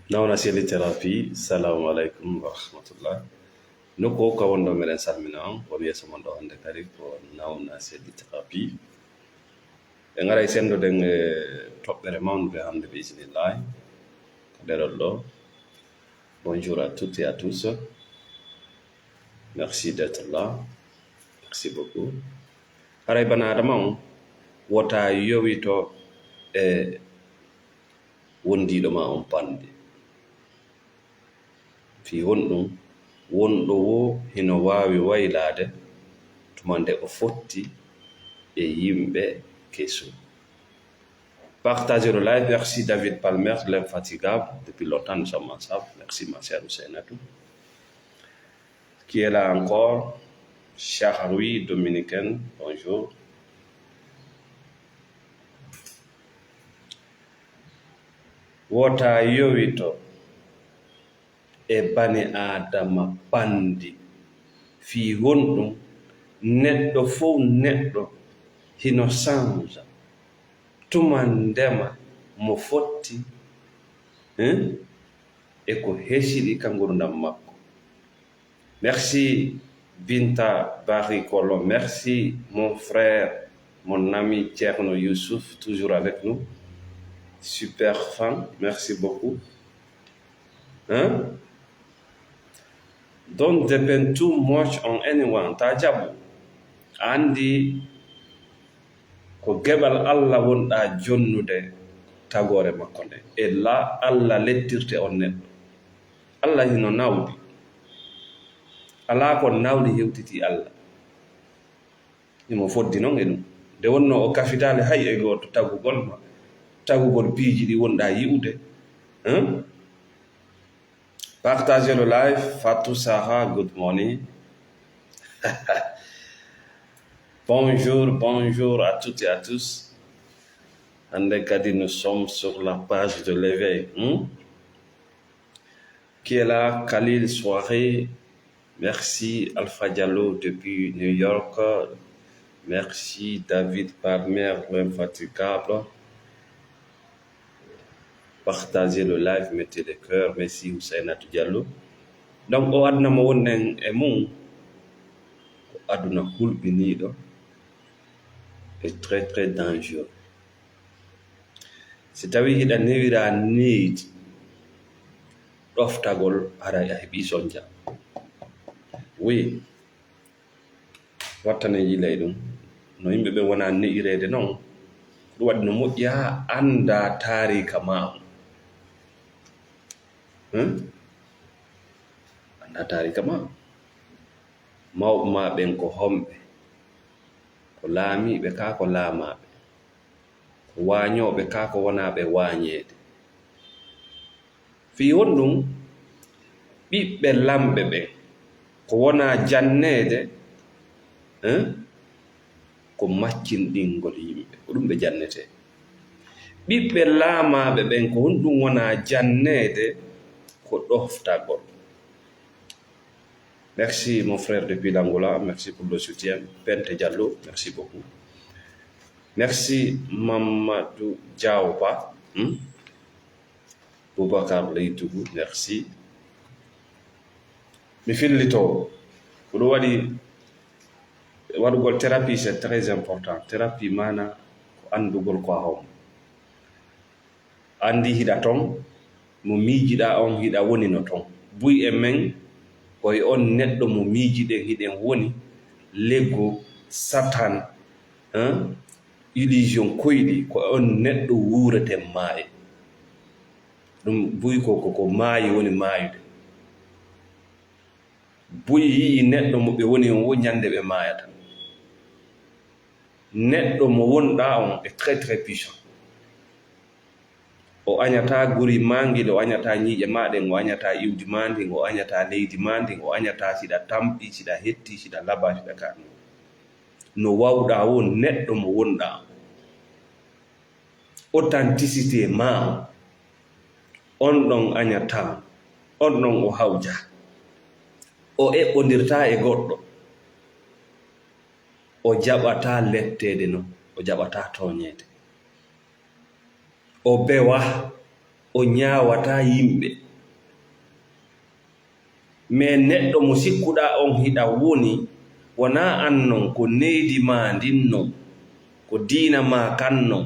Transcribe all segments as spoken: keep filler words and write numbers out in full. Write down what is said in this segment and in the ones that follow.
Nawna Selli Thérapie, salamu aleykum wa rahmatullah. Nokku o ka wonɗo, meɗen salmina on. Won yeeso mon ɗo hannde kadi ko Nawna Selli Thérapie. En aray senndoɗen e toɓɓere mawnde hannde, bi isnillahi, ko ɗerol ɗo. Bonjour à toutes et à tous. Merci d'être là. Merci beaucoup. Haray bana Adama on, wota yowito e wondiiɗo ma on panɗi. Fii honɗun? Wonɗo woo hino waawi waylaade tuma nde o fotti e yimɓe kesun. Partagez le live. Merci David Palmer, l'infatigable. Depuis longtemps, nous sommes ensemble. Merci ma sœur Ousseynatou. Qui est là encore? Shahroui, dominicaine, bonjour. Wota yowito e bani Aadama panɗi. Fii honɗun? Neɗɗo fow neɗɗo hino sanza tuma ndema mo fotti, hein? E ko hesiri ka ngurndan makko. Merci Binta Barry Kolo. Merci mon frère, mon ami Thierno Youssouf, toujours avec nous. Super fan. Merci beaucoup. Hein? Don't depend too much on anyone. Ta jaɓu. A andi ko geɓal Allah wonɗaa jonnude tagoore makko nden. E la Allah lettirte on neɗɗo. Allah hino nawdi. Alaa ko nawdi hewtiti Allah. Himo foddi non e ɗum. Nde wonnoo o kafitaali hay e gooto tagugol ma, tagugol piiji ɗi wonɗaa yi'ude. Hein? Partagez le live. Fatou Sarah, good morning. Bonjour, bonjour à toutes et à tous. Hannde kadi, nous sommes sur la page de l'éveil, hmm? Qui est là? Khalil Soirée. Merci Alpha Diallo depuis New York. Merci David Palmer, l'infatigable. Partagez le live, mettez des cœurs. Merci Ousseynatou Diallo. Donc, o aduna mo wonɗen e mum, ko aduna hulɓiniiɗo et très, très dangereux. Si tawii hiɗa newira neydi, ɗoftagol, haray a heɓii sonja. Oui. Wattanen yilay ɗum. No yimɓe ɓen wona ne'ireede non, ko ɗum waɗi no moƴƴi haa anndaa taariika maa on. Hmm? Anndaa taariika maa on. Mawɓe maa ɓen ko homɓe? Ko laamiiɓe kaa ko laamaaɓe? Ko waañooɓe kaa ko wonaa ɓe waañeede? Fii honɗun? Ɓiɓɓe lamɓe ɓen, ko wonaa janneede, eh, ko maccinɗingol yimɓe, ko ɗum ɓe jannetee. Ɓiɓɓe laamaaɓe ɓen, ko honɗun wonaa janneede, ko ɗoftagol. Merci, mon frère depuis l'Angola. Merci pour le soutien. Pente Diallo, merci beaucoup. Merci, Mamadou Diaoba. Hmm? Boubacar Leydougou, merci. Mi fillito. Ko ɗum waɗi, waɗugol thérapie, c'est très important. Thérapie maana ko anndugol ko a homo. Anndi hiɗa ton, mo miijiɗaa on, hiɗa woni no ton. Buy e men, ko e on neɗɗo mo miijiɗen hiɗen woni, lego, satan, hein? Illusion koyɗi, ko e on neɗɗo wuureten maaye. Ɗum buy ko, ko, ko maayi woni maayude. Buy yi'i neɗɗo mo ɓe woni on wo ñande ɓe maayata. Neɗɗo mo wonɗaa on est très, très puissant. O añataa guri maa ngil, o añataa ñiiƴe maa ɗen, o añataa iwdi maa ndin, o añataa leydi maa ndin, o añataa si ɗa tampi, si ɗa hetti, si ɗa laba, si ɗa kaani. No wawɗaa won neɗɗo mo wonɗaa on. Authenticité maa on, on ɗon añataa, on ɗon o hawja. O eɓɓondirtaa e goɗɗo. O jaɓataa letteede non, o jaɓataa tooñeede. O bewaa, o ñaawataa yimɓe. Mais neɗɗo mo sikkuɗaa on hiɗa woni, wonaa an non, ko neydi maa ndin non, ko diina maa kan non,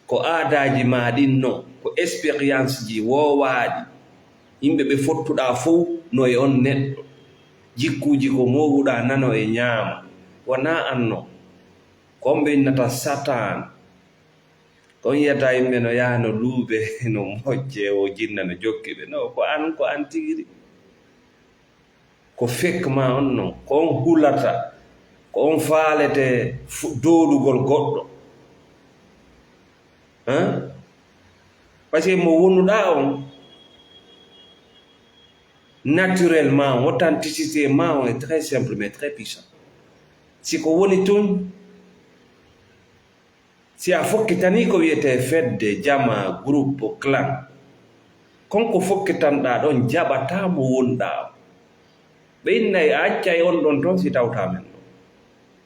ko aadaaji maa ɗin non, ko expérienceji woowaaɗi. Yimɓe ɓe fottuɗaa fow no e on neɗɗo. Jikkuuji ko moowuɗaa nano e ñaamo. Wonaa an non. Ko on ɓe innata Satan. Ko on yiyata yimɓe no yaha no luuɓe, no mojje, o jinna no jokki ɓe. No, ko an, ko an tigiri. Ko fek maa on non. Ko on hulata. Ko on faalete fu-, doolugol goɗɗo. Hein? Parce que mo wonuɗaa on, naturellement, authenticité maa on est très simple, mais très puissant. Si ko woni tun, si a fokkitanii ko wi'etee fedde, jamaa, groupe, clan, kon ko fokkitanɗaa ɗon jaɓataa mo wonɗaa on. Ɓe innay a accay on ɗon ton si tawtaa men ɗon.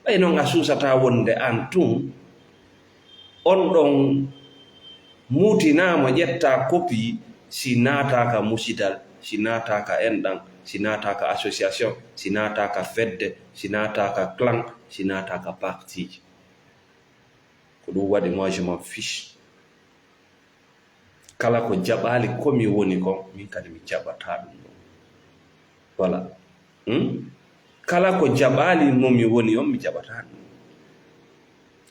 Ɓay non a suusataa wonde an tun, on ɗon mutinaa mo ƴettaa kopi si naataa ka musidal, si naataa ka enɗan, si naataa ka association, si naataa ka fedde, si naataa ka clan, si naataa ka partiiji. Ko ɗum waɗi, moi, je m'en fiche. Kala ko jaɓaali ko mi woni kon, min kadi mi jaɓataa ɗum ɗon. Voilà. Hmm? Kala ko jaɓaali mo mi woni on, mi jaɓataa ɗum.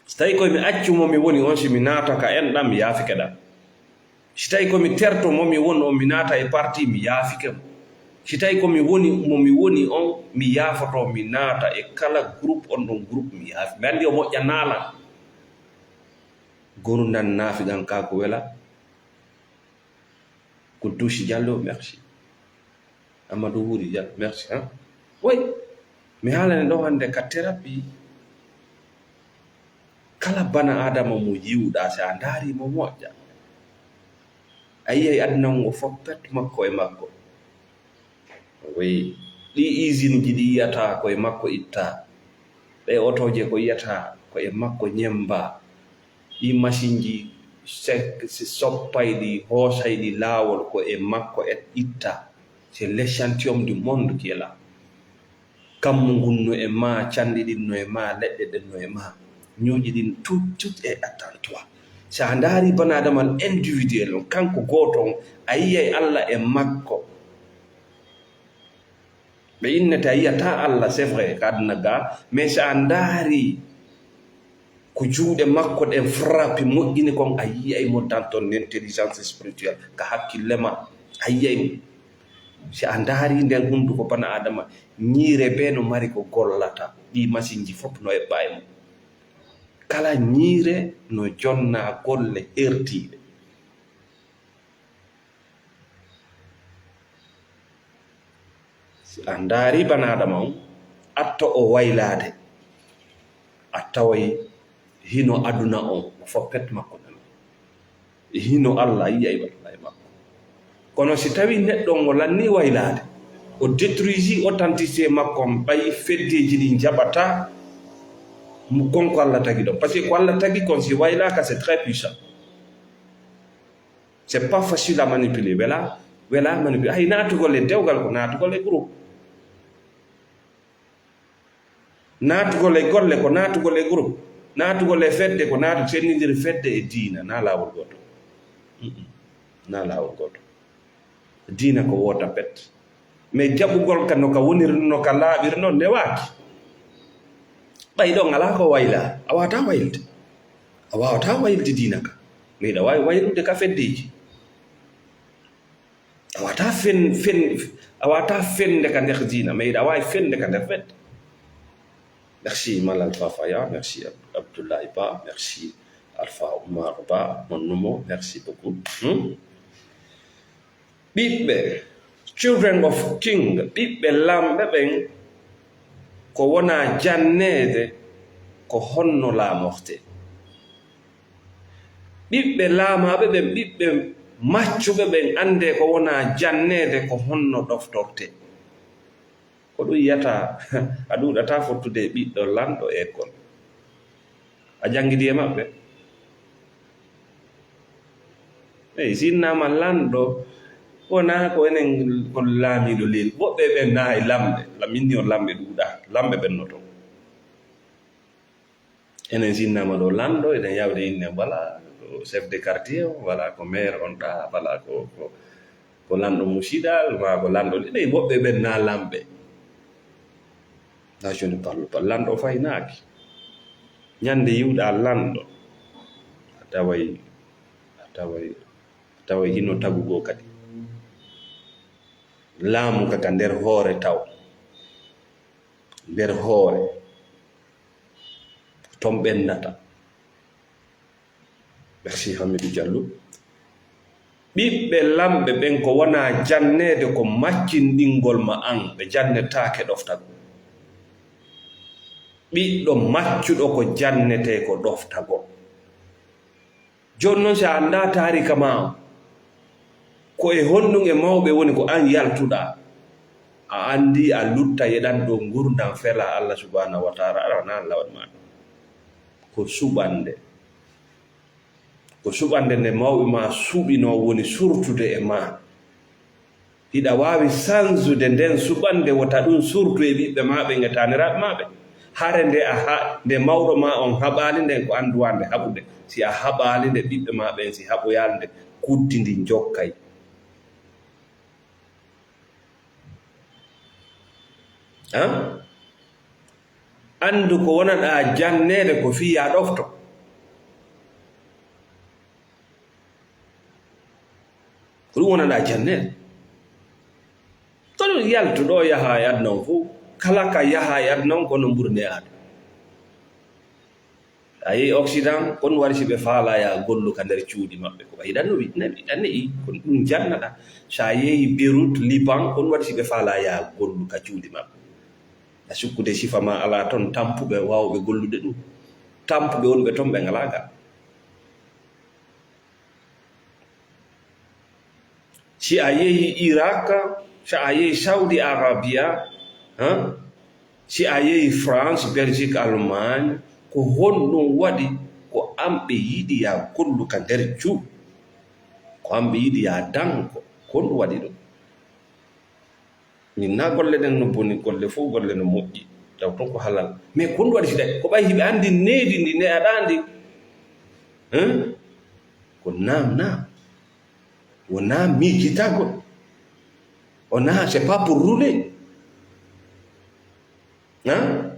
Si tawii ko mi accu mo mi woni on, si mi naata ka enɗan, mi yaafike ɗan. Si tawii ko mi terto mo mi woni on, mi naata e parti, mi yaafike mo. Si tawii ko mi woni mo mi woni on, mi yaafoto, mi naata e kala groupe, on ɗon groupe, mi yaafi. Mi anndi o moƴƴanaa lan. Gurdam naafiqan kaa ko wela. Kuddusi Jallo, merci. Amadou Wuri Jallo, merci, hein. Woy, mi haalane ɗoo hannde ka thérapie. Kala bana Aadama mo yi'uɗaa, si a ndaarii mo moƴƴa, a yi'ay aduna on o fof pet makko e makko. Woy, ɗii usine ji ɗi yi'ataa ko e makko ittaa, ɗee otooje ko yi'ataa ko e makko ñemmbaa, ɗii masinji se-, si soppayɗi, hoosayɗi laawol ko e makko et-, ittaa. C'est l'échantillon du monde qui est là. Kammu ngun no e maa, canɗi ɗin no e maa, leɗɗe ɗen no e maa, ñuuƴi ɗin, tout, tout est attendu toi. Si a ndaarii bana Aadama individuel on, kanko gooto on, a yi'ay Alla e makko. Ɓe innete a yi'ataa Alla, c'est vrai, ka aduna gaa, mais si a ndaarii ko juuɗe makko ɗen frappi moƴƴini kon, a yi'ay mo dans ton intelligence spirituelle, ka hakkille maa, a yi'ay mo. Si a ndaarii nden hunduko bana Aadama, ñiire bee no mari ko gollata, ɗii masinji fof no eɓɓa e mum. Kala ñiire no jonnaa golle hertiiɗe. Si a ndaarii bana Aadama on, atto o waylaade, a taway hino aduna on, o foppet makko nan. E hino Alla, a yi'ay Alla e makko. Kono si tawii neɗɗo on o lannii waylaade, o détruisi authenticité makko on, ɓay feddeeji ɗin jaɓataa mo kon ko Alla tagi ɗon. Parce que ko Alla tagi kon, si waylaaka, c'est très puissant. C'est pas facile à manipuler. Wela, wela manipuler. Hay naatugol e dewgal ko naatugol e groupe. Naatugol e golle ko naatugol e groupe. Naatugol e fedde ko naatu-, sendindiri fedde e diina, na laawol gooto. Mm-mm. Na laawol gooto. Diina ko woota pet. Mais jaɓugol ka no ka woniri, no ka laaɓiri non, newaaki. Ɓay ɗon alaa ko wayla, a waawataa waylde. A waawataa waylde diina ka. Mais hiɗa waawi waylude ka feddeeji. A waawataa fen-, fen-, a waawataa fende ka nder diina, mais hiɗa waawi fende ka nder fedde. Merci, Malal Fafaya. Merci, Ab-, Abdoulaye Ba. Merci, Alpha Oumar Ba, mon Numo. Merci beaucoup. Hmm? Ɓiɓɓe, children of king, ɓiɓɓe laamɓe ɓen, ko wonaa janneede, ko honno laamortee? Ɓiɓɓe laamaaɓe ɓen, ɓiɓɓe maccuɓe ɓen, anndee ko wonaa janneede, ko honno ɗoftortee? Ko ɗum yiyata, a ɗuuɗataa fottude e ɓiɗɗo lanɗo école. A janngidi e maɓɓe? Eyi, si innama lanɗo, wonaa ko enen ko laamiiɗo leydi. Woɓɓe ɓen naa e lamɓe, la min ni on lamɓe ɗuuɗa, lamɓe ɓennoto. Enen si innama ɗo lanɗo, eɗen yawde inne, wala ko chef de quartier on, wala ko maire on ɗa, wala ko, ko, ko lanɗo musidal, ma ko lanɗo ɗiɗi, woɓɓe ɓen naa lamɓe. Là, je ne parle pas. Lanɗo faynaaki. Ñande yiwɗa lanɗo, a taway, a taway, a taway hino tagu goo kadi. Laamu ka, ka nder hoore taw. Nder hoore. Ton ɓennata. Merci, Hamidou Diallo. Ɓiɓɓe lamɓe ɓen ko wonaa janneede ko maccinɗingol ma an, ɓe jannetaake ɗoftagol. Ɓiɗɗo maccuɗo ko jannetee ko ɗoftagol. Jooni non, si a anndaa taarika maa on, ko e honɗun e mawɓe woni ko an yaltuɗaa? A anndii a lutta yeɗan ɗoo ngurndan fela Allah subhanahu wa ta'ala, aɗa wona Allah waɗi maa ɗun. Ko suɓannde. Ko suɓannde nde mawɓe maa suɓinoo woni surtude e maa. Hiɗa waawi sansude nden suɓannde wota ɗun surtu e ɓiɓɓe maa ɓen e taaniraaɓe maa ɓen. Hare nde a ha-, nde mawɗo maa on haɓaali nden ko an duwaa nde haɓude. Si a haɓaali nde ɓiɓɓe maa ɓen si haɓoyaali nde, kuddi ndin jokkay. An? Anndu ko wonaɗaa janneede ko fii yaa ɗofto. Ko ɗun wonaɗaa janneede. Ko ɗun yaltu ɗoo yaha e aduna on fow. Kala ka yaha e aduna on ko non ɓuri ne'aade. A yehi Occident, ko ɗun waɗi si ɓe faalaa yaa gollu ka nder cuuɗi maɓɓe. Ko ɓay hiɗan no wi-, na-, hiɗan ne'i, ko ɗun jannaɗaa. Si a yehi Beyrouth, Liban, ko ɗun waɗi si ɓe faalaa yaa gollu ka cuuɗi maɓɓe. A sukkude sifa maa alaa ton tampuɓe waawɓe gollude ɗun. Tampuɓe wonɓe ton ɓen alaa gaa. Si a yehi Irak, si a yehi Saudi Arabia, han? Si a yehi France, Belgique, Allemagne, ko honɗun waɗi ko an ɓe yiɗi yaa gollu ka nder cuuɗi? Ko an ɓe yiɗi yaa danko, ko honɗun waɗi ɗun? Min na golle ɗen no boni, golle fow golle no moƴƴi, taw tun ko halal. Mais ko honɗun waɗi si ɗay, ko ɓay hiɓe anndi needi ndi ne'aɗaa ndi? Hein? Ko naam naam. Wonaa miijitagol. Wonaa, c'est pas pour rouler. Hein?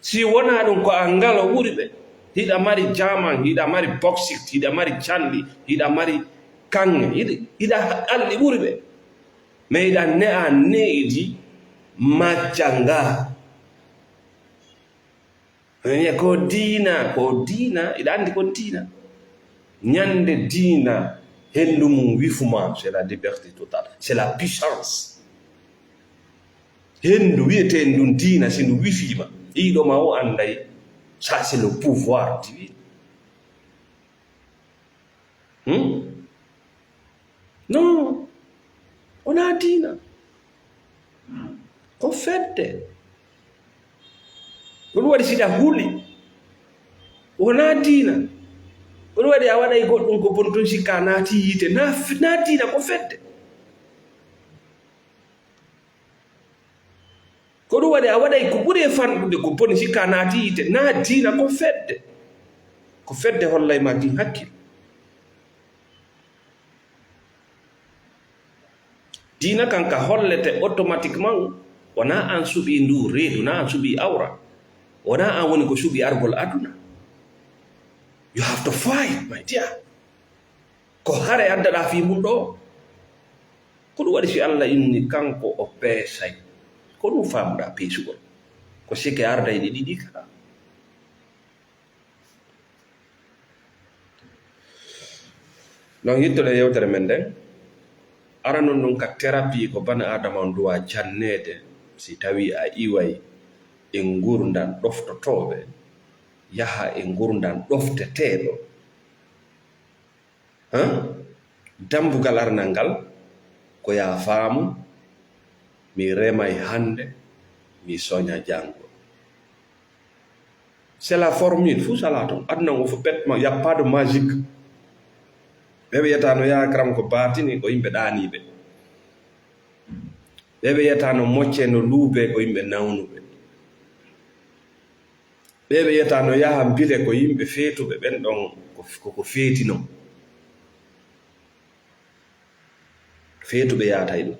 Si wonaa ɗun ko a ngalo ɓuri ɓe. Hiɗa mari jaman, hiɗa mari bauxite, hiɗa mari canɗi, hiɗa mari kaŋŋe, hiɗa, hiɗa alɗi ɓuri ɓe. Mais hiɗa ne'a needi majjanga. Ene ko diina, ko diina, hiɗa anndi ko diina. Ñande diina, henndu mun wifu ma, c'est la liberté totale, c'est la puissance. Henndu wi'eteendu ndun diina, si ndu wifii ma, ɗiɗo ma o annday, ça c'est le pouvoir divin. Hmm? Non, wonaa diina. Ko fedde. Ko ɗun waɗi si hiɗa huli, wonaa diina. Ko ɗun waɗi a waɗay goɗɗun ko bon tun sikka a naati yiite. Naa, naa diina, ko fedde. Ko ɗun waɗi a waɗay ko ɓuri e fanɗude ko boni sikka a naati yiite. Naa diina, ko fedde. Ko fedde hollay ma kin hakkil. Diina kan ka hollete automatiquement, wonaa an suɓii nduu reedu, wonaa an suɓii awra, wonaa an woni ko suɓii argol aduna. You have to fight, my dear. Ko hare addaɗaa fii mun ɗoo. Ko ɗun waɗi si Alla inni kanko o peesay, ko ɗun faamuɗaa peesugol? Ko sike arday ɗi ɗiɗi ka. Non, yettude yewtere men nden. Aranun ɗun ka therapie ko bana Aadama on duwaa janneede, si tawii a iway e ngurndan ɗoftotooɓe, yaha e ngurndan ɗofteteeɗo. Hein? Dambugal aranal ngal ko yaa faamu, mi remay hannde, mi soña janngo. C'est la formule, fuu salaa ton. Aduna on fow pet ma, y a pas de magique. Ɓe wi'ata no yaha karam ko baatini, ko yimɓe ɗaaniiɓe. Ɓe wi'ata no mocce no luube, ko yimɓe nawnuɓe. Ɓe wi'ata no yaha mbile, ko yimɓe feetuɓe, ɓen ɗon ko, ko, ko feeti non. Feetuɓe yaata e ɗum.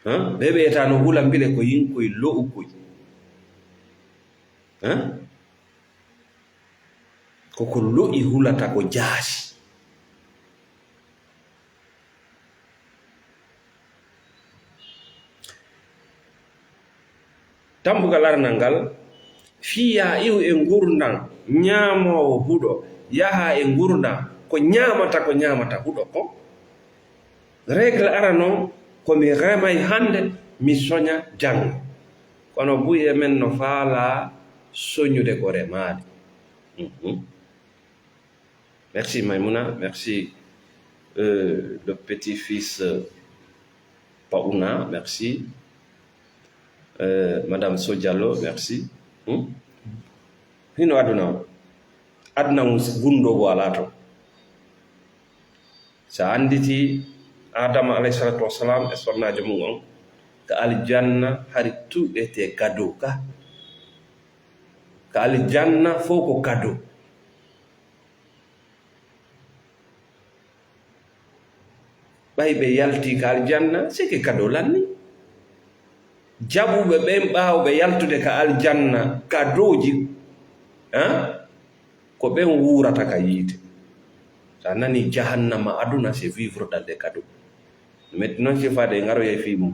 Hã? Ɓe wi'ata no hula mbile, ko yinkoy lo'ukoy. Hã? Ko ko lo'i hulata ko jaasi. Tambugal aranal ngal, fii yaa iwu e ngurndan, ñaamoowo huɗo, yaha e ngurndan, ko ñaamata, ko ñaamata huɗo kon. Règle aranal non, ko mi remay hannde, mi soña janngo. Kono buy e men no faalaa soñude ko remaali. Mhm. Merci Maimouna, merci, euh, le petit-fils, euh, Paouna, merci. Euh, Madame Sodiallo, merci. Hmm? Hino aduna o. Aduna on gunndoogo alaa ton. Sa annditi Adama alayhi salatu wassalam e sonnaajo mun on, ka aljanna hari tout était cadeau ka. Ka aljanna fow ko cadeau. Ɓay ɓe yaltii ka aljanna, sike kado lanni. Jaɓuɓe ɓen ɓaawo ɓe yaltude ka aljanna, kadooji, ah, ko ɓen wuurata ka yiite. Sa nani jahannama aduna, c'est vivre dans des cadeaux. Metti non si faade ngaroyay fii mum.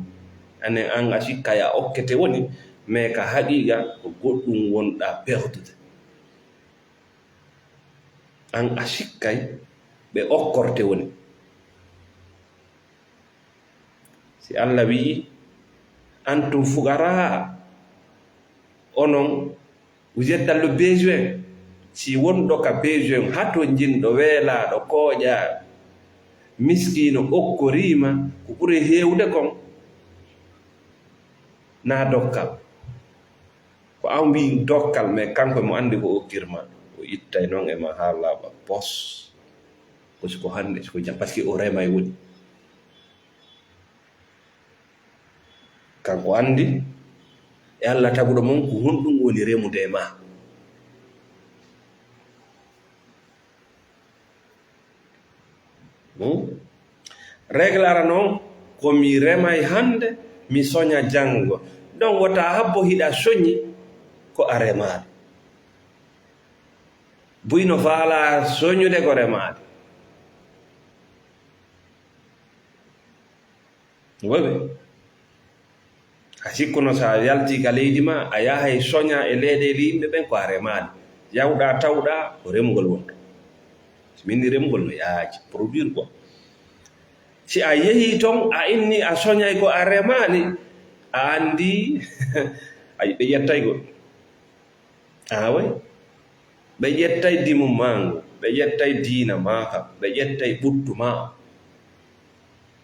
Anen an a sikkay a okkete woni, mais ka haqiqa ko goɗɗum wonɗa perdude. An a sikkay ɓe okkorte woni. Si Alla wi'i, "Antum fuqaraa," onon, vous êtes dans le besoin. Si wonɗo ka besoin, hatonjinɗo, weelaaɗo, kooƴaaɗo, miskiino, okkoriima ko ɓuri heewude kon, naa dokkal. Ko an wi'i dokkal, mais kanko mo anndi ko okkirma, o ittay non e ma haa laaɓa pos. Ko si ko hannde, si ko jam, parce que o remay woni. Kanko anndi e Alla taguɗo mon ko honɗum woni remude e ma. Hmm? Règle ara non, ko mi remay hannde, mi soña janngo. Ɗon wota habbo hiɗa soñi ko a remaali. Buy no faalaa soñude ko remaali. Woy ɓe. A sikkuno sa yaltii ka leydi ma, a yahay soña e leyɗeeli yimɓe ɓen ko a remaali. Yawɗaa tawɗaa ko remugol wonta. Si min ni remugol no yaaji, produire quoi. Si a yehii ton, a inni a soñay ko a remaali, a anndi, ay, ɓe ƴettay goɗɗum. Aaway. Ɓe ƴettay dimu maa ngu, ɓe ƴettay diina maa ka, ɓe ƴettay ɓuttu maa.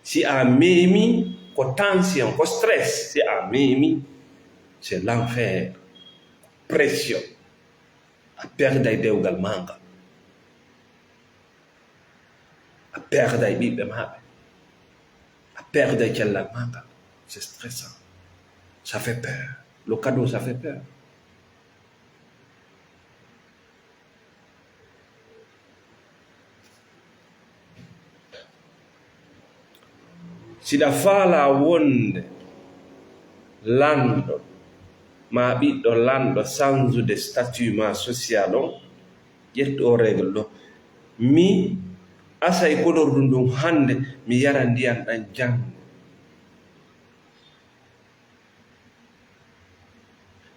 Si a meemi, ko tension, ko stress, si a meemi, c'est l'enfer. Pression. A perday dewgal maa ngal. A perday ɓiɓɓe maa ɓe. A perday cellal maa ngal. C'est stressant. Ça fait peur. Le cadeau, ça fait peur. Si ɗa faalaa wonde lanɗo maa ɓiɗɗo lanɗo sansude statut maa social on, ƴettu oo règle ɗoo. Mi asay konordu ndun hannde, mi yara ndiyan ɗan janngo.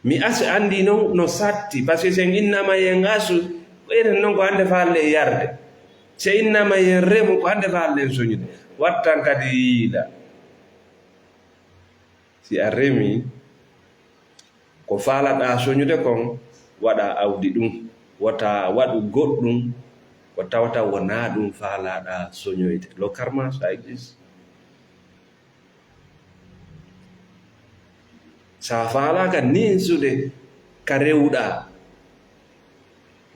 Mi asu anndi non no satti, parce que si en innama en asu, ko enen non ko hannde faalɗen yarde. Si innama en remu, ko hannde faalɗen soñude. Wattan kadi yiila. Si a remi, ko faalaɗaa soñude kon, waɗaa awdi ɗun. Wota waɗu goɗɗun ko tawata wonaa ɗun faalaɗaa soñoyde. Le karma, ça existe. Sa faalaaka ninsude ka rewuɗaa,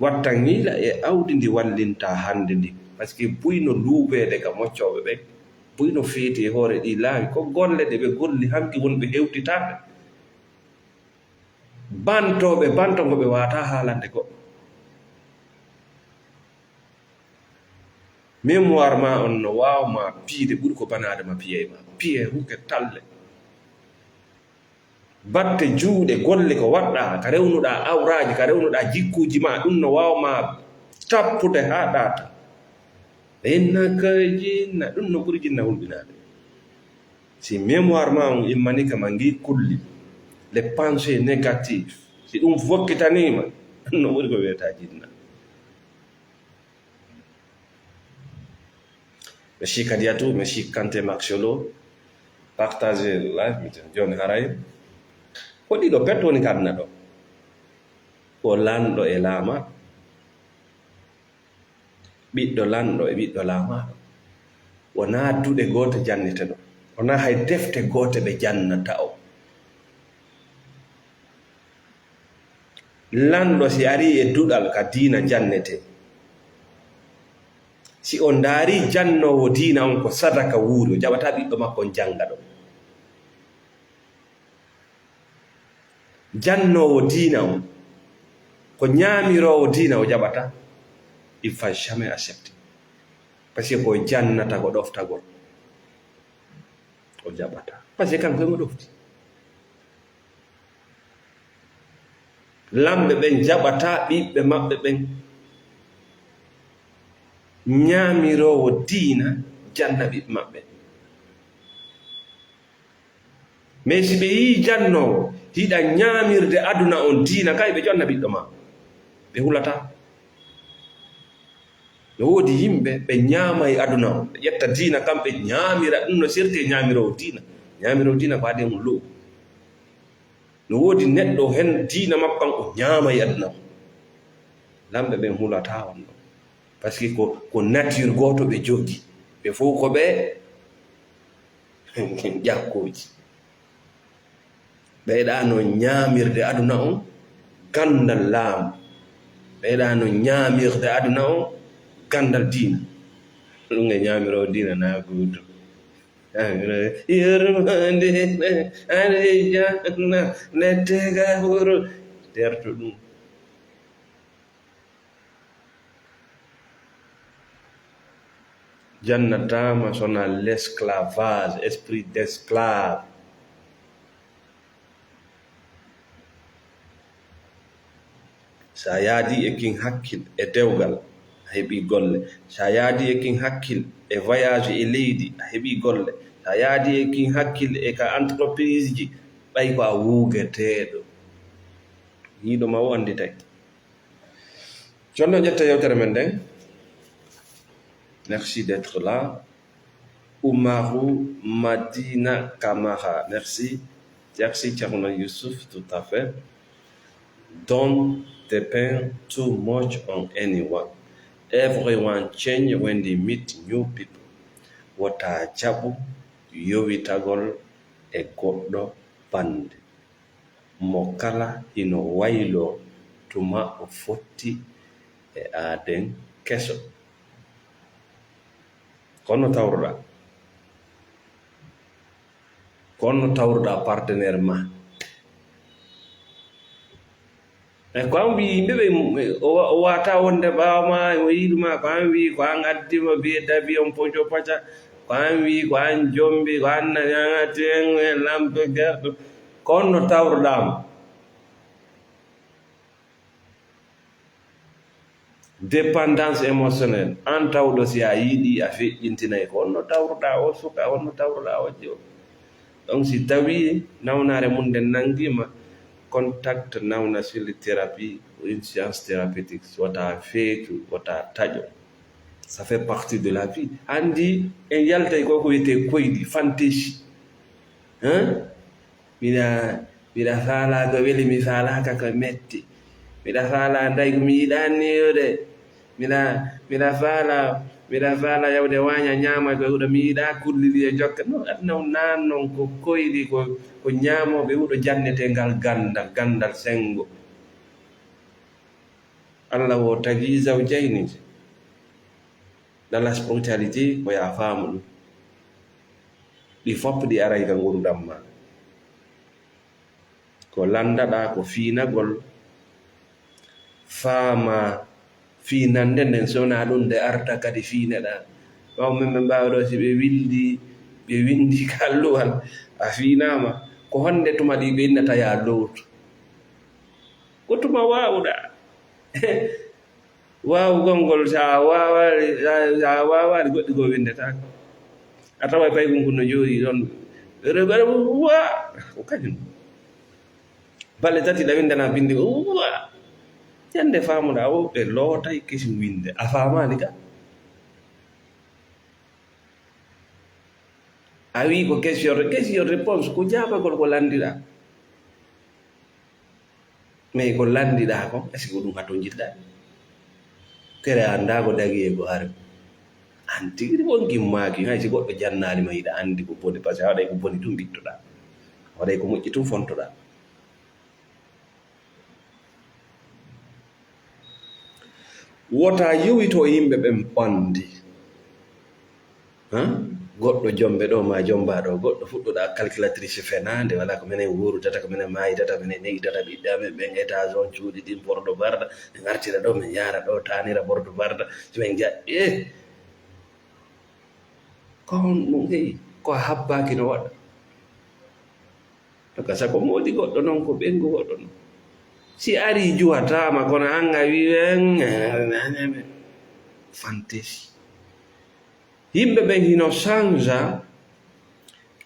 Watta ngiila e awdi ndi wallintaa hannde ndin. Parce que buy no luubeede ka moccooɓe ɓen, buy no feeti e hoore ɗii laawi, ko golle ɗe ɓe golli hanki woni ɓe hewtitaaɓe. Bantooɓe banto ngo ɓe waawataa haalande goɗɗo. Mémoire maa on no waawa maa piide ɓuri ko banaade ma piyee maa. Piyee huke talle. Batte juuɗe golle ko waɗɗaa, ka rewnuɗaa awraaji, ka rewnuɗaa jikkuuji maa, ɗum no waawa maa tappude haa ɗaata. Inna ka jinna, ɗum no ɓuri jinna hulɓinaade. Si mémoire maa on immani ka ma ngii kulli, les pensées négatives, si ɗum fokkitanii ma, ɗum no ɓuri ko wi'etaa jinna. Merci Kadiatou, merci Kanté Marcelo. Partagez live, mi tan jooni haray. Ko ɗiɗo pet woni ka aduna ɗo. Ko lanɗo e laama. Ɓiɗɗo lanɗo e ɓiɗɗo laamaaɗo. Wonaa duɗe goote jannete ɗo. Wonaa hay defte goote ɓe jannata o. Lanɗo si arii e duɗal ka diina jannetee, si o ndaarii jannoowo diina on ko sadaka wuuri, o jaɓataa ɓiɗɗo makko on jannga ɗon. Jannoowo diina on, ko ñaamiroowo diina o jaɓataa, il faut jamais accepter. Parce que ko jannata ko ɗoftagol. O jaɓataa. Parce que kanko e mo ɗofti. Lamɓe ɓen jaɓataa ɓiɓɓe maɓɓe ɓen. Ñaamiroowo diina janna ɓiɓɓe maɓɓe. Mais si ɓe yi'ii jannoowo hiɗa ñaamirde aduna on diina, kay ɓe jonna ɓiɗɗo maa. Ɓe hulataa. No woodi yimɓe ɓe ñaamay aduna on, ɓe ƴetta diina kan ɓe ñaamira, ɗum no serti e ñaamiroowo diina. Ñaamiroowo diina ko adii e mum lo'u. No woodi neɗɗo hen diina makko kan o ñaamay aduna on. Lamɓe ɓen hulataa on ɗon. Parce que ko, ko nature gooto ɓe jogii. Ɓe fow ko ɓe ƴakkooji. Ɓeyɗaano ñaamirde aduna on ganndal laamu. Ɓeyɗaano ñaamirde aduna on ganndal diina. Ɗum e ñaamiroowo diina na gootum. Yurmande aljanna nette ka wuro. Terto ɗum. Jannataama sona l'esclavage, esprit d'esclave. Si a yaadii e kin hakkil e dewgal, a heɓii golle. Si a yaadii e kin hakkil e voyage e leydi, a heɓii golle. Si a yaadii e kin hakkil e ka entreprise ji, ɓay ko a wuugeteeɗo. Yiiɗo ma o annditay. Jonno ƴetta yewtere men nden. Merci d'être là. Umaru Madina Kamara, merci. Merci Thierno Youssouf, tout à fait. Don't depend too much on anyone. Everyone change when they meet new people. Wota jaɓu yowitagol e goɗɗo bannde. Mo kala hino wayloo tuma o fotti e aaden keso. Ko honno tawruɗaa? Ko honno tawruɗaa partenaire maa? E ko an wi'i yimɓe ɓe, o wa-, o wata wonde ɓaawo ma, o yiɗu ma, ko an wi'i, ko an addi mo billet d'avion poco paca, ko an wi'i, ko an jombi, ko an nani an atti en e lampe gerɗo. Ko honno tawruɗaa mo? Dépendance émotionnelle, an tawɗo si a yiɗi a feƴƴintinay, ko honno tawruɗaa o suka, honno tawruɗaa o jewɗo? Donc si tawii nawnaare mum nden nanngii ma, contact nawna sur les thérapies ou une séance thérapeutique, wota feetu, wota taƴo. Ça fait partie de la vie. Anndi en yaltay ko ko wiyetee koyɗi, fantaisie. Hein? Miɗa, miɗa faalaa ko weli, mi faalaaka ko metti. Miɗa faalaa ndaygu, mi yiɗaa niwde. Miɗa, miɗa faalaa, miɗa faalaa yawde waaña ñaama ko huɗo, mi yiɗaa kulli ɗi e jokka. Non, aduna on naan non ko koyɗi, ko, ko ñaamooɓe huɗo jannetee ngal ganndal, ganndal senngo. Alla wo tagi zawjayni. Dans la spiritualité, ko yaa faamu ɗum. Ɗi fof ɗi aray ka ngurndan maa. Ko lanndaɗaa ko fiinagol, faamaa fiinannde nden, so wonaa ɗum nde arta kadi fiineɗaa. Ɓaawo men, men mbaawa ɗoo, si ɓe winndi, ɓe winndi ka alluwal, a fiinaama, ko honde tuma ɗi ɓe innata yaa lowtu? Ko tuma waawuɗaa. Waawugol ngol, si a waawaali, si a, si a waawaali, goɗɗi goo winndetaake. A taway paykun kun no jooɗii ɗon. Wa! Ko kañun. Balɗe tati ɗa winndana binndi, wa! Ɲande faamuɗaa o, ɓe lootay kesin winnde. A faamaali ka? A wi'i ko question, question réponse, ko jaabagol ko lanndiɗaa. Mais ko lanndiɗaa kon, est-ce que ko ɗum hatonjirɗaa? Kere a anndaa ko dagi e ko hari. An tigi won gimmaaki, hay si goɗɗo jannaali ma, hiɗa anndi ko boni, parce que a waɗay ko boni tun ngittuɗaa. A waɗay ko moƴƴi tun fontoɗaa. Wota yowito e yimɓe ɓen ɓanndi. Han? Goɗɗo jombe ɗoo, maa jombaa ɗoo, goɗɗo fuɗɗuɗaa calculatrice fenaande, wala ko menen wuuritata, ko menen maayitata, menen ne'itata ɓiɓɓe amen ɓen, étage on, cuuɗi ɗin, porte barda, men artira ɗoo, men yaara ɗoo, taanira porte barda, si men ja-, eh! Ko honɗum, hey, ko a habbaaki no waɗa? Daga sako moodi goɗɗo non, ko ɓeyngu goɗɗo non. Si arii juwataama, kono an a wi'i, fantesi. Yimɓe ɓen hino sanza,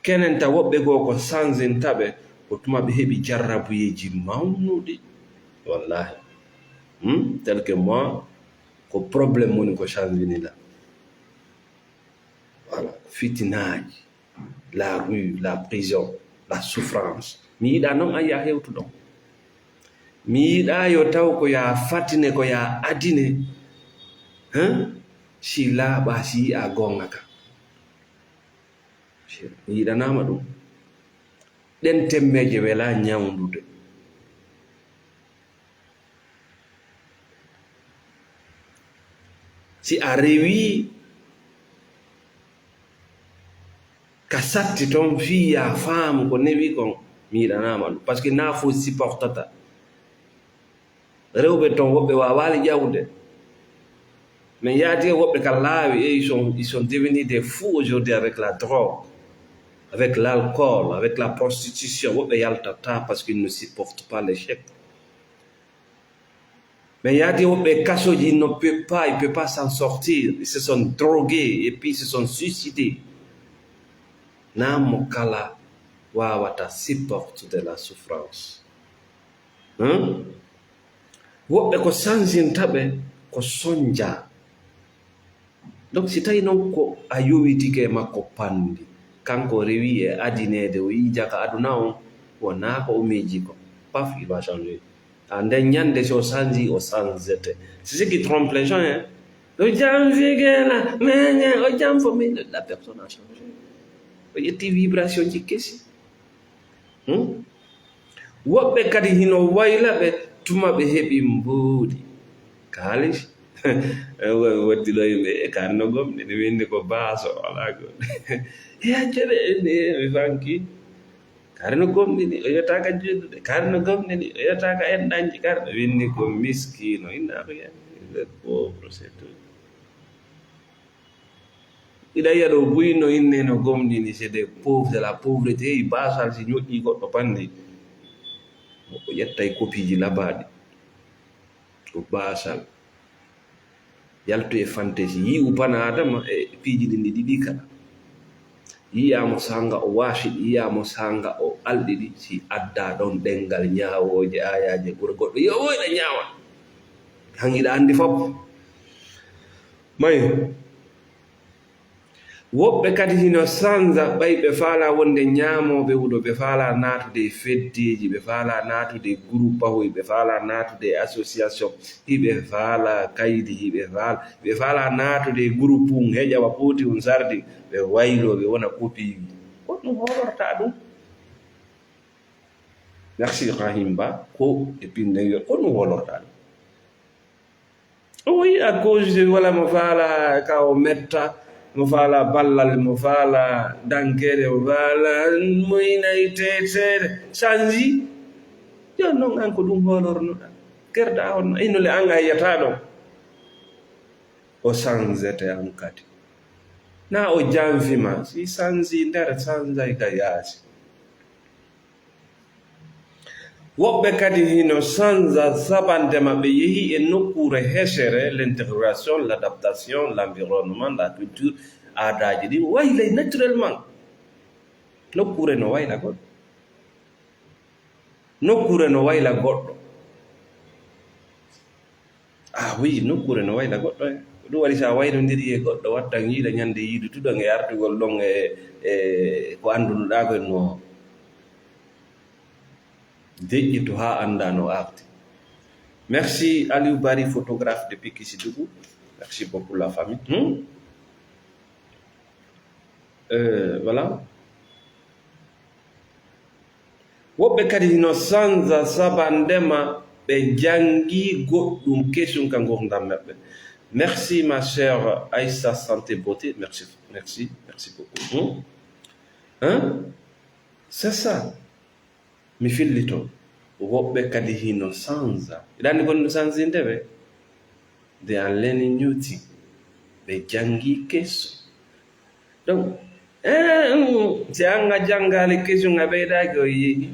kenen ta woɓɓe goo ko sanzinta ɓe, ko tuma ɓe heɓi jarrabuyeeji mawnuɗi. Wallahi. Hmm? Tel que moi, ko problème woni ko sanzini la. Voilà. Fitinaaji. La rue, la prison, la souffrance. Mi yiɗaa non an yaa hewtu ɗon. Mi yiɗaa yo taw ko yaa fatine, ko yaa adine. Hein? Si laaɓaa, si yi'aa goonga ka. Mi yiɗanaama ɗum. Ɗen temmeeje welaa ñawndude. Si a rewii ka satti ton fii yaa faamu ko newii kon, mi yiɗanaama ɗum. Parce que naa fof supportata. Rewɓe ton woɓɓe waawaali ƴawde. Men yaati e woɓɓe ka laawi, et ils sont, ils sont devenus des fous aujourd'hui avec la drogue, avec l'alcool, avec la prostitution. Woɓɓe yaltataa parce qu'ils ne supportent pas l'échec. Men yaati woɓɓe e kasooji, ils ne peuvent pas, ils peuvent pas s'en sortir. Ils se sont drogués et puis ils se sont suicidés. Naa mo kala waawata supporter de la souffrance. Hein? Woɓɓe ko sanzinta ɓe ko sonjaa. Donc, si tawi non ko a yowitike e makko panndi, kanko o rewi e adineede, o yi'i jaka aduna on, wonaa ko o miiji kon. Paf, il va changer. A nden ñande, si o sanji, o sanzete. C'est ce qui trompe les gens, hein. O janfike la, mais, o janfo, mais la personne a changé. O ƴetti vibration ji kesi. Hmm? Woɓɓe kadi hino wayla ɓe tuma ɓe heɓi mbuuɗi. Kaalis. Wo-, wottino yimɓe, e kaari no gomɗini, winndi ko baaso, alaa ko. E accere, e, e, mi fanki. Kaari no gomɗini, o yotaaka juuldude. Kaari no gomɗini, o yotaaka enɗanji. Kaari no winndi ko miskiino, inna ko yandi, le pauvre, c'est tout. Iɗa yi'a ɗo buy no inne no gomɗini, c'est des pauvres, c'est la pauvreté. Hey, baasal si ñoƴƴi goɗɗo panndi, o ƴettay kopiiji labaaɗi. Ko baasal. Yaltu e fantesi. Yi'u bana Adama e piiji ɗin ɗi ɗiɗi kala. Yi'aa mo saanga o waafi ɗi, yi'aa mo saanga o alɗi ɗi. Si addaa ɗon ɗenngal ñaawooje, aayaaje Qur'aana, goɗɗo yi'a o ina ñaawa. Han hiɗa anndi fof. Mayo. Woɓɓe kadi hino sanza, ɓay ɓe faalaa wonde ñaamooɓe wuro, ɓe faalaa naatude e feddeeji, ɓe faalaa naatude e gurupahuy, ɓe faalaa naatude e association, hiɓe faalaa kaydi, hiɓe faal-, ɓe faalaa naatude e gurupu un, heƴa wa pooti un sardi, ɓe wayloo, ɓe wona kopiiji. Ko ɗum hoolortaa ɗum? Merci, Ibrahim Ba, ko e pinne yo, ko ɗum hoolortaa ɗum? O yiɗa cause wala mo faala ka o metta, mo faala ballal, mo faala dankere, mo faala mo inay teteere. Sanji. Yo non an ko ɗum hoolornoɗa. Kerda on, ino le an a yiyataa ɗon. O sanjete an kadi. Na o janfi ma, si sanji nder, sanjay ka yaasi. Woɓɓe kadi hino sanza sabande maɓɓe yehi e nokkuure hesere, l'intégration, l'adaptation, l'environnement, la culture, aadaaji ɗin waylay naturellement. Nokkuure no wayla goɗɗo. Nokkuure no wayla goɗɗo. Ah oui, nokkuure no wayla goɗɗo, eh. Ko ɗum waɗi, so a waynondiri e goɗɗo, wattan yiila ñande yiidutuɗon e artugol ɗon e, e ko anndunoɗaa kon no deƴƴitu haa anndaa no arti. Merci Aliou Barry, photographe depuis Kisidougou. Merci beaucoup la famille. Hmm? Euh, voilà. Woɓɓe kadi hino sanza saba ndema ɓe jangi goɗɗum kesun ka ngurdam maɓɓe. Merci ma sœur Aïssa Santé Beauté. Merci, merci, merci beaucoup. Hmm? Hein? C'est ça. Mi fillito. Woɓɓe kadi hino sanza. Hiɗa anndi ko no sanzinde ɓe? They are learning new thing. Ɓe jangi keso. Donc, eh, mm, si an a jangaali kesun a ɓeydaaki o yi'i.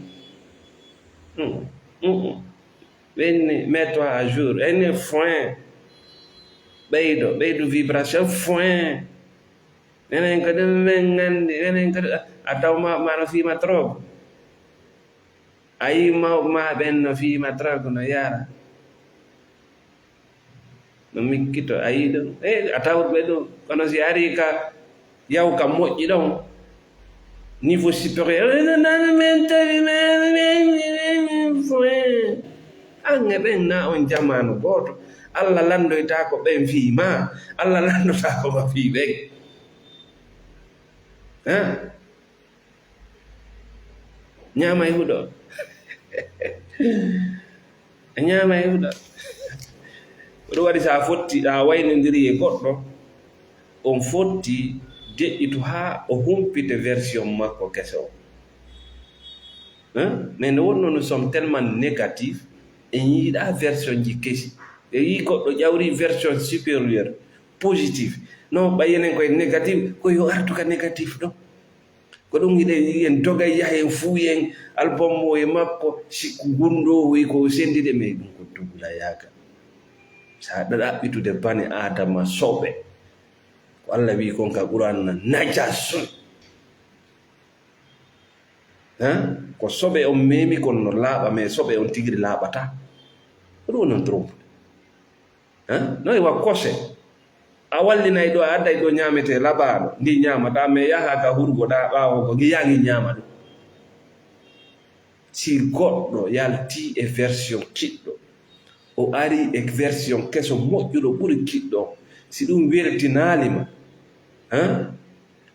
Mm, mm, mm. Ɓenni, mets-toi à jour. Ene foin. Ɓeydo, ɓeydu vibration foin. Enen ko ɗum men nganndi, enen ko ɗum, a taw ma, ma no fiima trop. A yii mawɓe ma ɓen no fiima trop, no yara. No mikkito, a yii ɗum. Eh, a tawat ɓe ɗum. Kono si arii ka yaw ka moƴƴi ɗon, niveau supérieur, enen nani men tawi men, men, men, men, men, foin. An e ɓen na on jamaanu gooto. Alla lanndoytaako ɓen fii maa. Alla lanndotaako ma fii ɓen. Hein? Ñaama e huɗo. A ñaama e huɗo. Ko ɗum waɗi, so a fotti, a waynondiri e goɗɗo, on fotti deƴƴitu haa o humpita version makko keso on. Hein? Mais nde wonnoo nous sommes tellement négatifs, en yiɗaa version ji kesi. En yii goɗɗo ƴawri version supérieure, positif. Non, ɓay enen koye négatif, ko yo artu ka négatif ɗon. Ko ɗum hiɗen yi'i en dogay yahen fuu en album o e makko, sikku gunndoowo e ko o senndi de, mais ɗum ko dugulayaaka. Sa ɗaɓɓitude bani Aadama soɓe, ko Alla wi'i kon ka Qur'aan na najasun. Hein? Ko soɓe on memi kon no laaɓa, mais soɓe on tigiri laaɓataa. Ko ɗum non trompe. Hein? No e wa kose. A wallinay ɗo, a adday ɗo ñaametee labaaɗo, ndi ñaamataa, mais yaha ka hurgo ɗa ɓaawo ko ngi yaha ngi ñaama ɗum. Si goɗɗo yalti e version kiɗɗo, o ari e version keso moƴƴuɗo ɓuri kiɗɗo on, si ɗum weltinaali ma, hein?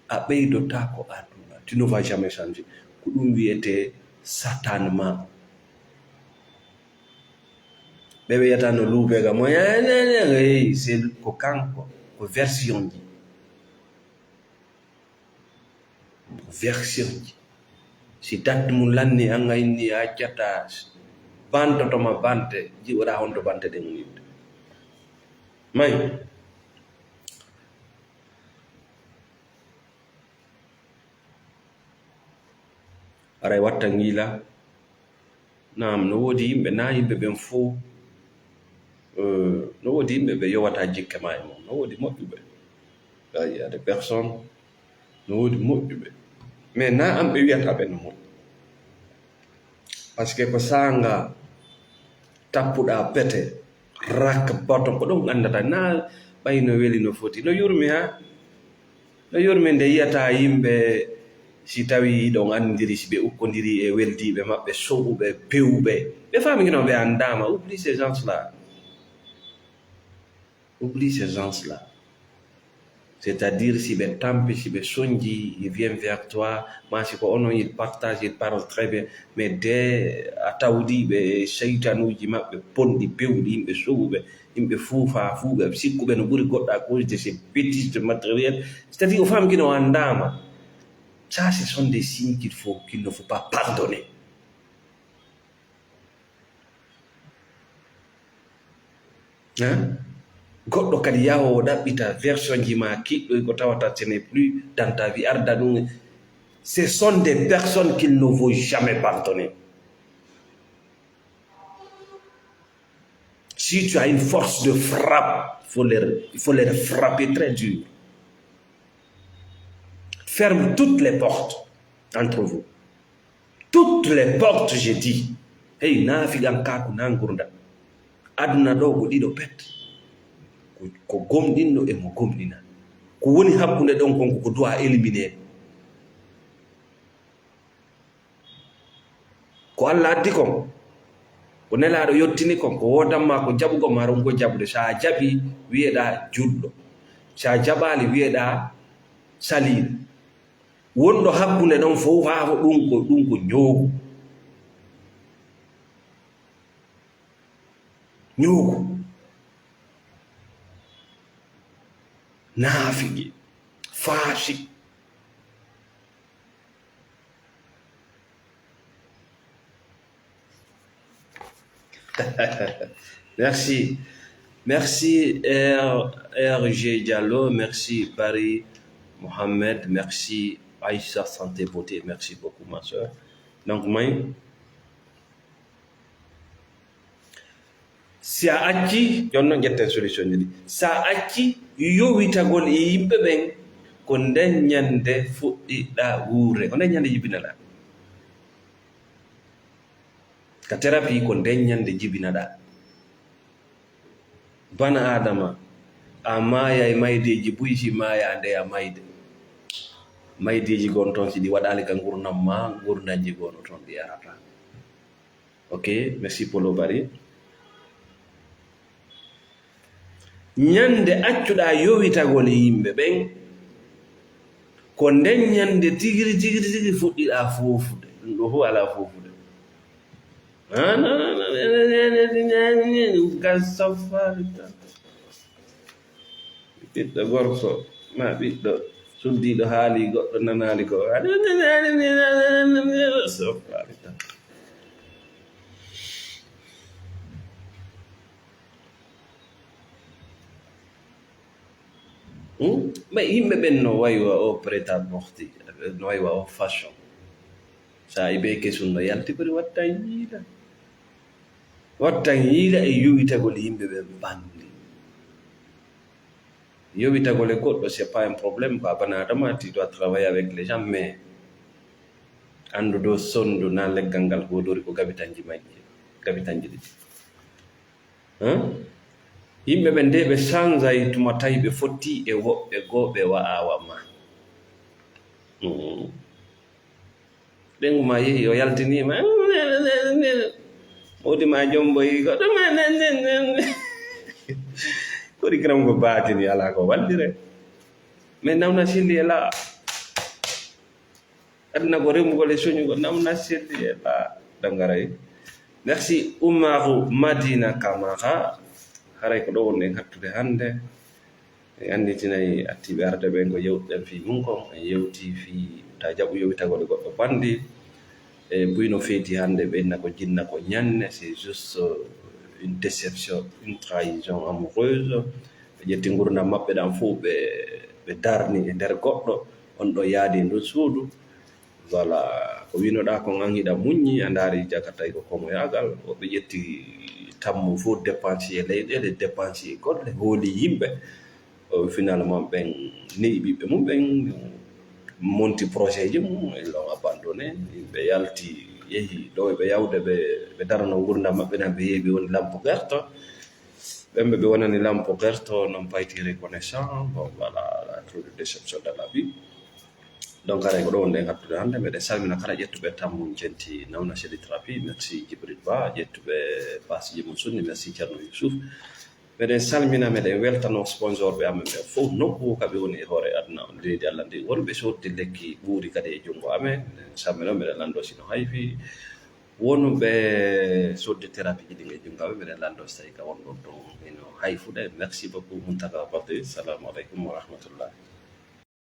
A ɓeydotaako aduna. Tu ne vas jamais changer. Ko ɗum wiyetee satanement. Ɓe wiyata no luuɓe ga mo, hey, c'est ko kanko, ko version ji. Ko version ji. Si date mum lanni, an a inni a accata, bantoto ma bante, ji'oɗa honto bante ɗen wonirta. May. Aray watta ngiila. Naam, no woodi yimɓe, naa yimɓe ɓen fow, euh, no woodi yimɓe ɓe yowata jikke maa e mum. No woodi moƴƴuɓe. Il y a des personnes, no woodi moƴƴuɓe. Mais naa an ɓe wiyata ɓe no moƴƴi. Parce que ko saanga tappuɗaa pete, rak, baton, ko ɗon anndata. Naa ɓay no weli no foti. No yurmi, haa? No yurmi nde yi'ata yimɓe, si tawi hiɗon anndiri, si ɓe ukkondiri e weldiiɓe maɓɓe, soɓuɓe, pewɓe. Ɓe faami kino ɓe anndaama. Oublie ces gens-là. Oublie ces gens-là. C'est-à-dire, si ɓe tampi, si ɓe sonji, il vient vers toi, maa si ko onon, il partage, il parle très bien. Mais dès a tawdi ɓe seytanuuji maɓɓe bonɗi, pewɗi, yimɓe soɓuɓe, yimɓe fuufaa, fuuɓe, sikkuɓe no ɓuri goɗɗo à cause de ces bêtises de matériel. C'est-à-dire, o faami kino o anndaama. Ça, ce sont des signes qu'il faut, qu'il ne faut pas pardonner. Hein? Goɗɗo kadi yahoowo ɗaɓɓita version ji ma kiɗɗo ko tawata ce n'est plus dans ta vie, arda ɗum. Ce sont des personnes qu'il ne faut jamais pardonner. Si tu as une force de frappe, faut les, il faut les frapper très dur. Ferme toutes les portes entre vous. Toutes les portes, je dis. Hey, naafiqankaaku na ngurndan. Aduna ɗo ko ɗiɗo pet. Ko, ko gomɗinɗo e mo gomɗina. Ko woni hakkunde ɗon kon ko, ko doit éliminer. Ko Alla addi kon, ko Nelaaɗo yottini kon, ko woodan maa ko jaɓugol maa, ɗon ko jaɓude. Si a jaɓii, wi'eɗaa julɗo. Si a jaɓaali, wi'eɗaa saliiɗo. Wonɗo hakkunde ɗon fow, haa ko ɗum ko, ɗum ko ñoogu. Ñoogu. Naafigi. Faasik. Merci. Merci, R, R G Diallo. Merci, Paris Mohamed. Merci, Aïssa Santé Beauté. Merci beaucoup, ma sœur. Donc, moi, si a acci, jooni non ƴetten solution ji ɗi. Si a acci yowitagol e yimɓe ɓen, ko nden ñande fuɗɗiɗaa wuurde, ko nden ñande jibinaɗaa. Ka thérapie, ko nden ñande jibinaɗaa. Bana Aadama, a maayay maydeeji buy si maayaa ndeya mayde. Maydeeji gon ton, si ɗi waɗaali ka ngurndan maa, ngurndanji gon ton ɗi yarataa. Ok, merci Polo Bari. Ñande accuɗaa yowitagol e yimɓe ɓen, ko nden ñande tigiri, tigiri, tigiri fuɗɗiɗaa foofude. Ɗum ɗoo fof alaa foofude. Ah, non, non, non, non, gas safari tan. Ɓiɗɗo gorko, maa ɓiɗɗo suddiiɗo haali goɗɗo nanaali ko. Safari tan. Hmm? Mais yimɓe ɓen no waywa o prêt-à-porter, no waywa o fashion. Sa ibe kesun no yalti bari wattan yiila. Wattan yiila e yowitagol yimɓe ɓen banndi. Yowitagol e goɗɗo, c'est pas un problème, quoi. Bana Adama, tu dois travailler avec les gens, mais anndu dow sondu na leggal ngal hoodori ko gabitanji majji, gabitanji ɗiɗi. Hein? Yimɓe ɓen de ɓe sanzay tuma tawi ɓe fotti e woɓɓe goo ɓe wa'awa ma. Mm. Ɓengu ma yehi, o yaltiniima. Mawdi ma jomboyi goɗɗo ma. Kori kiram ko baatini, alaa ko wallire. Mais nawna silli e laa. Aduna ko remugol e soñugol, nawna selli e laa dangaray. Merci Umaru Madina Kamara. Haray ko ɗo wonɗen hattude hannde. En annditinay artiiɓe arde ɓen ko yewtuɗen fii mun kon. En yewti fii ta jaɓu yowitagol e goɗɗo banndi. E buy no feeti hannde, ɓe inna ko jinna ko ñanne. C'est juste, euh, une déception, une trahison amoureuse. Ɓe ƴetti ngurndan maɓɓe ɗan fow, ɓe, ɓe darni e nder goɗɗo. On ɗo yaadi e ndun suudu. Voilà, ko winoɗaa kon an hiɗa muññi, a ndaari jagatay ko komoyaagal. Woɓɓe ƴetti tammu fow, dépensier leyɗeele, dépensier golle, hooli yimɓe. O, finalement, ɓen ne'i ɓiɓɓe mum, ɓen monti projet ji mum, ils l'ont abandonné. Yimɓe yalti, yehi ɗo ɓe yawde, ɓe, ɓe darano ngurndan maɓɓe nan, ɓe yehi, ɓe woni lampu gerto. Ɓen ɓe, ɓe wonani lampu gerto, non pas été reconnaissant. Bon, voilà, la trop de déception dans la vie. Donc, haray ko ɗo wonɗen hattude hannde. Meɗen salmina kala ƴettuɓe tammu jenti nawna Seli Trapi. Merci Djibril Ba, ƴettuɓe passe ji mum sunni. Merci Thierno Youssouf. Meɗen salmina, meɗen weltanoo sponsor ɓe amen ɓe fof, nokku ka ɓe woni e hoore aduna on, leydi Allah ndi. Wonɓe sodde lekki ɓuuri kadi e junngo amen, meɗen salmina, meɗen lanndo si no hayfi. Wonɓe sodde thérapie ji ɗin e junngo amen, meɗen lanndo si tawi ka wonɗon ɗon hino hayfude. Merci beaucoup, Muntaka Balde. Salamu aleykum wa rahmatullah.